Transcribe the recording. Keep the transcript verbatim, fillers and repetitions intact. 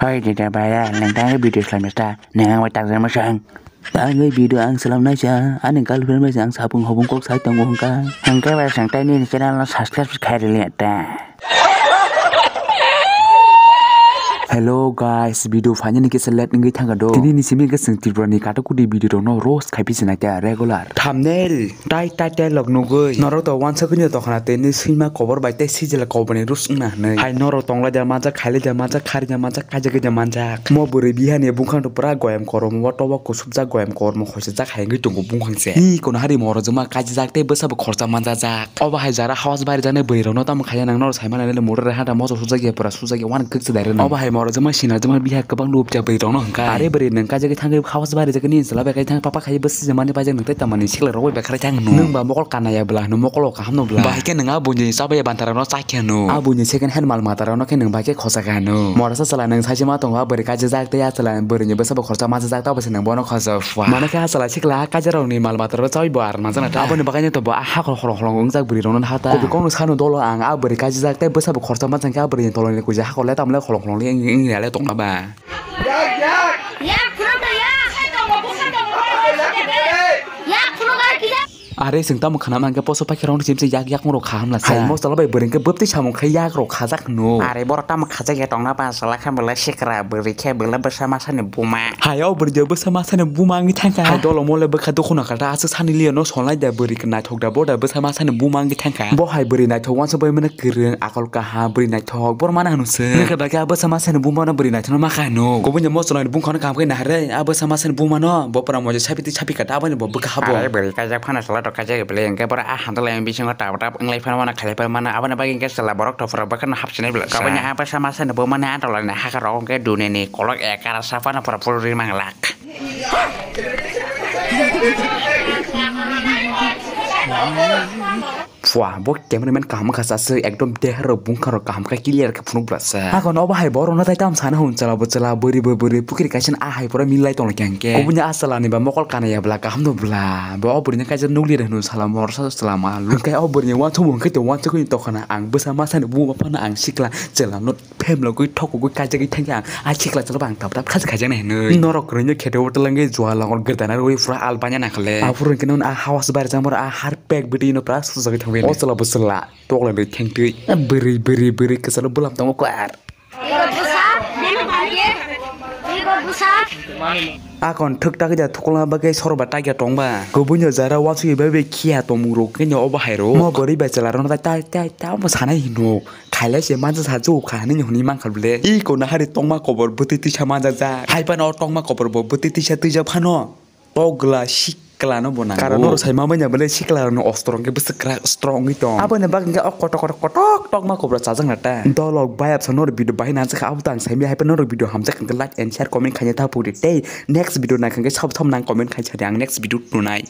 Hoi dida bhaiya, nang tang video slam ta, nang ang bai tak jama sang. Tang video ang slam nai sa, ani girlfriend bai ang sapung hopung kok sai tongo hongka. Hongke bai sang tai ni channel no subscribe khai rili ta. Hello guys, video finally kisa let ngi thanga do. Tini ni simi ke sing Tripura ni kata kudi video rok no roast khai pisi na ta regular. Thumbnail. Tai tai tai lok nugui norok to wansugui no tongkhna tei nini swima kobor bai tei sijila kobor ni rus wngna hinui hai norok tonglai da manjak khailai da manjak kharina manjak kaijagui da manjak mo bwrwi bihani bungkhang to pura goyam kormo o tobo kusubjak goyam kormo khoisajak hai wngui tongo bungkhang se hi kono hari morojwma kaijajak tei bwsabo khorsa manjajak obo hai jara house bari jani bwrwi rokno tamo khaiya nang norok saimani le mura rehada moso sujak ya pura sujak ya wan kwk se daireno obo hai morojwma sinajwma biha kwbang lubja bwrwi rokno hwnkha are bwrwi nwng kaijagui thangwi house bari jagani chwla bai kai thang papa khai bwsajwmani bai jak nwng tei tamani sikla rok bai bekhrai thang hwno. Nwng ba mokol kana ya bwla hwno mokol o kaham no bwla. Bahai khe nwng a buini chaba ya bantara no chakhe hwno. A buini second hand mal mata rok no khe nwng bahai khe khosa kha hwno. Morasa chwla nwng saisi ma tongo a bwrwi kaijajak tei a chwla bwrwi ni bwsa bo khorsa manjajak tabo se nwng bono khosa pha. Mano khe a chwla sikla a kaijak rok ni mal mata rok chawi bo ar manjak na ta. Aboni bagwi no to bo a hakor khorong khorong wngjak bwrwi rok no ha ta. Kobi kok no sano dolo ang a bwrwi kaijajak tei bwsa bo khorsa manjak khe a bwrwi ni toloni kuja hakor le tamle khorong khorong le wng ya le tongna ba. Yak, yak. Yak, khulum da, yak. Yak, khulum da, yak. Are, chwng tamo khna mankhe poso paikhe rong chimse yak yak rok kha hamla sa. Hai, mosola bai bwrwi khe bwbtwi samung khai yak rok khajak hwno. Are, borok tamo khajak ya tongna ba, sala kha bwla sikra, bwrwi khe bwla bwsa masani buma. Hai, o bwrwi de bwsa masani buma wngwi thangkha. Hai, dolo mole bwkha dukhuna kha ta, aswk sani liya no solnai da bwrwi khe naithok da, bo da bwsa masani buma wngwi thangkha. Bo hai bwrwi naithok wansuk bai mano kwrwng, akol kaham, bwrwi naithok, boro mana hwno se. Nokhe bai khe a bwsa masani bumano bwrwi naithokno ma kha hwno. Kubuni mosolani bungkhano kaham khe naharwi, a bwsa masani bumano bo pura moja sapi twi sapi kha ta, aboni bo bwkha habo. Are bwrwi kaijak phano chwla rok kaijak bele, hwnkhe boro a hamjak lai bisingo tap tap wnglai phano mano khalai phano mano, aboni bagwi hwnkhe chwla borok topor rok bwkhano hapsinai bwla. Sa. Kaboni a bwsa masani bumani a tolani haka rok hwnkhe dunini kolok ekara sa phano pura puri manglak. Pua, bo cameraman kaham kha sa se, ekdom deha rok bungkha rok kaham kha clear khe phunuk bwla sa. Hakon obo hai borok no tai tam sana hwn chwla bo chwla, bwrwi bo bwrwi, pukiri kaisa a hai pura milai tong khe hwnkhe. Kubuni a chwla ni ba mokol kana ya bwla kaham no bwla. Bo o bwrwi no kaisa nukli rw hwno sala morsa chwla ma lu. Hwnkhe o bwrwi ni wansuk hwnkhe tong wansuk hwn tong khana ang bwsa masani buma phano ang sikla chwla no. Phemlogwi thokgwi kaijagwi thangkhe ang a sikla chwla bo ang tap tap khasi khaijaknai hinwi. Norok kwrwino kheto o twlangwi jua langor gwdana rwui phura albania nangkhale. Aphuru hwnkhe nukno a house barijak moro a harpek bwtwi no pura sujagwi thangwi. O chwla bo chwla tokla rwi thengtwi. Bwrwi bwrwi bwrwi kwchalo bwlam tongo kwar. Ego bwsa, nini bagwi, ego bwsa. Akon thwk tagwi da thuklangma bagwi sorba tagya tongba. Kubunio jara wansugwi bai bai khiya tongmung rok khe obo hai rok. Mo bwrwi bai chwla rok no tai tai tai omo sanai hino. Khailai se mansa sa chuk kha hinwi hwnwi mankha bwle. I kona hari tongma kobor bwtwi twisa manjakjak. Hai phano o tongma kobor bo bwtwi twisa twijak phano. Togla sikla no bo nango. Karon norok sai ma manya bwle sikla rok ni ostro hwnkhe bwswk kwrak strong wngwi tong. Aboni bagwi hwnkhe o kotor kotor kotor tongma kobor chajak na ta. Dolok bayap sa norok video bahai nangjak kha abo tang sai manya hai phano norok video hamjak hwnkhe like and share comment khaina ta puri tei next video nai hwnkhe sabo thom nang comment khai sadi ang next video nunai.